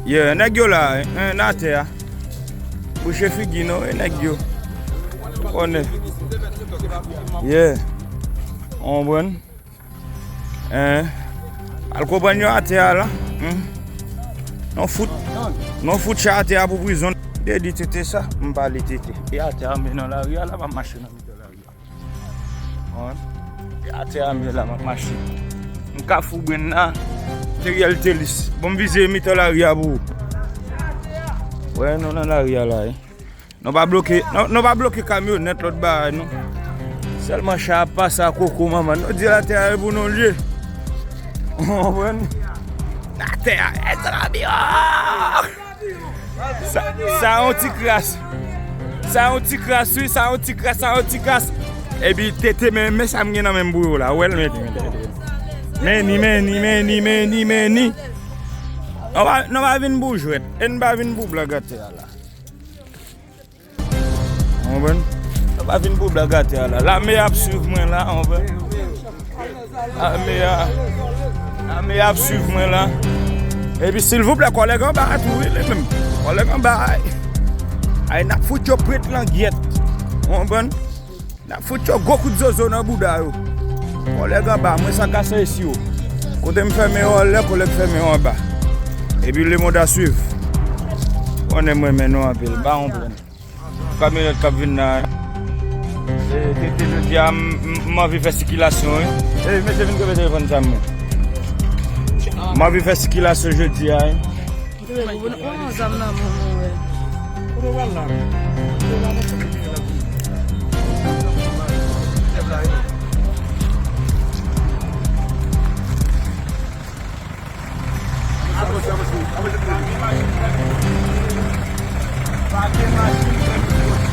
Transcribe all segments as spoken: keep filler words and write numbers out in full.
Yeah, nèg yo la, en, nan atè a. Bouche figi nou, e nèg yo. Konnen. Yeah. Ou konprann? En. Al konprann yo atè a la. Hmm. Non fout. Non fout chay atè a pou prizon. Te di tete sa, m pa li tete. E atè a, men nan lari a la, m ap mache nan mitan lari a. Wi. E atè a m ye la, m ap mache. M Kafou Brenn la. Teriel Telis. Bon, m vize mitan lari a pou ou. Wè, nou nan lari a la, wi. Nou pa bloke, nou, nou pa bloke kamyonèt, lòt bagay, non. Sèlman chay ap pase a koko, manman. Nou di atè a e pou nou l ye. Ou konprann? Atè a, e sa la bi, oh! Sa, sa yon ti kras. Sa yon ti kras, wi, sa yon ti kras, sa yon ti kras. Epi tete, men, men sa m gen nan men m pou yo la. Ou wè l, men, men, men, men. Men ni, men ni, men ni, men ni, men ni. Nou pa, nou pa vin pou jwèt. E n pa vin pou blag atè a la. Ou konprann? Nou pa vin pou blag atè a la. Lame ap swiv mwen la, ou konprann? Lame a, lame a ap swiv mwen la. Epi silvouplè, kòlèg anba a tou, wi, li menm. Kòlèg anba a. Ay, n ap fout yo pret langyèt. Ou konprann? N ap fout yo gwo kout zozo nan bouda yo. Kòlèg anba, mwen sa kase esi yo. Kote m fèmen yo anlè, kòlèg fèmen yo anba. Epi lemonn a swiv. Konnen mwen renmen nou anpil, pa yon pwoblèm. Kamyonèt k ap vin la. E, tete jodi a, m, m, m anvi fè sikilasyon, wi. E, mesye, vin kenbe telefòn sa mwen. M anvi fè sikilasyon jodi a, wi. Mete pou bon, oh, zam nan men mwen, wè. Kote w pral la? Papye machin, pèmi kondwi.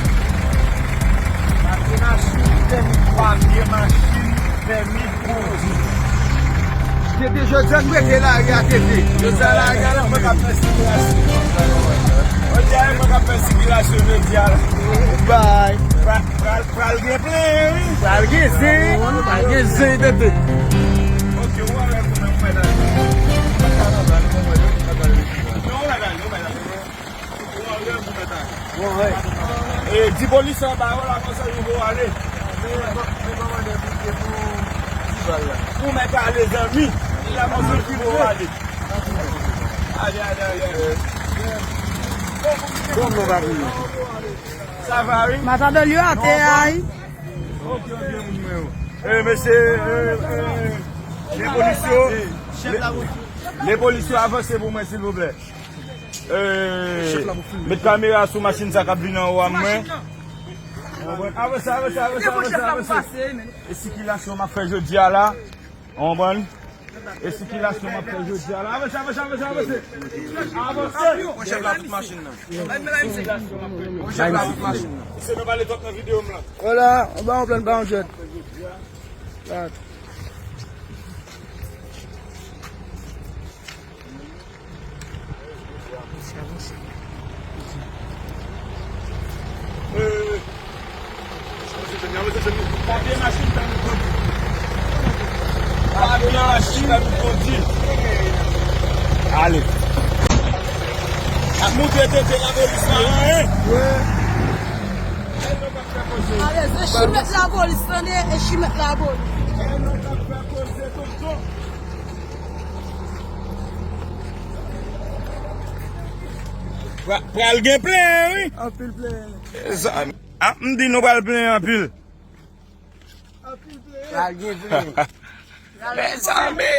Papye machin, pèmi kondwi. Papye machin, pèmi kondwi. Tete, jodi a nou rete lari a, tete. Jodi a lari a la, mwen k ap fè sikilasyon. Jodi a, mwen k ap fè sikilasyon jodi a la. Bay. Pra-, pral, pral gen plen, wi. Pral gen zen. Pral gen zen, tete. Ok, ou wè kouman mwen la. Non, ou la, ou la. Bon, wè. E, di polis anba yo la, konsa yo pou ale. Ou mèt ale, zanmi. Di la, konsa yo pou ale. Ale, ale, ale, ale. Bon, nou va vini. Sa va, wi? Matadòl yo atè a, wi. Ok, ok, moun mwen yo. E, mesye, e, e, le polis yo, le, le polis yo avanse pou mwen, silvouplè. E, met kamera sou machin sa k ap vin anwo a mwen. Avanse, avanse, avanse, avanse, avanse. E sikilasyon m ap fè jodi a la. Ou konprann? E sikilasyon m ap fè jodi a la. Avanse, avanse, avanse, avanse. Avanse. Mwen chèf la tout machin nan. Mwen chèf la tout machin nan. Se nou pale twòp nan videyo m lan. Vwala, anba yon plèn, ba yon jèt. Papye machin pèmi kondwi. Papye machin pèmi kondwi. Ale. Ap montre tete lapolis la, hein? Ale, se chimèt lapolis, tande? E chimèt lapolis. Pra-, pral gen plen, wi. Anpil plen. Mezanmi. Ah, m di nou pral plen anpil. Anpil plen. Pral gen plen. Mezanmi.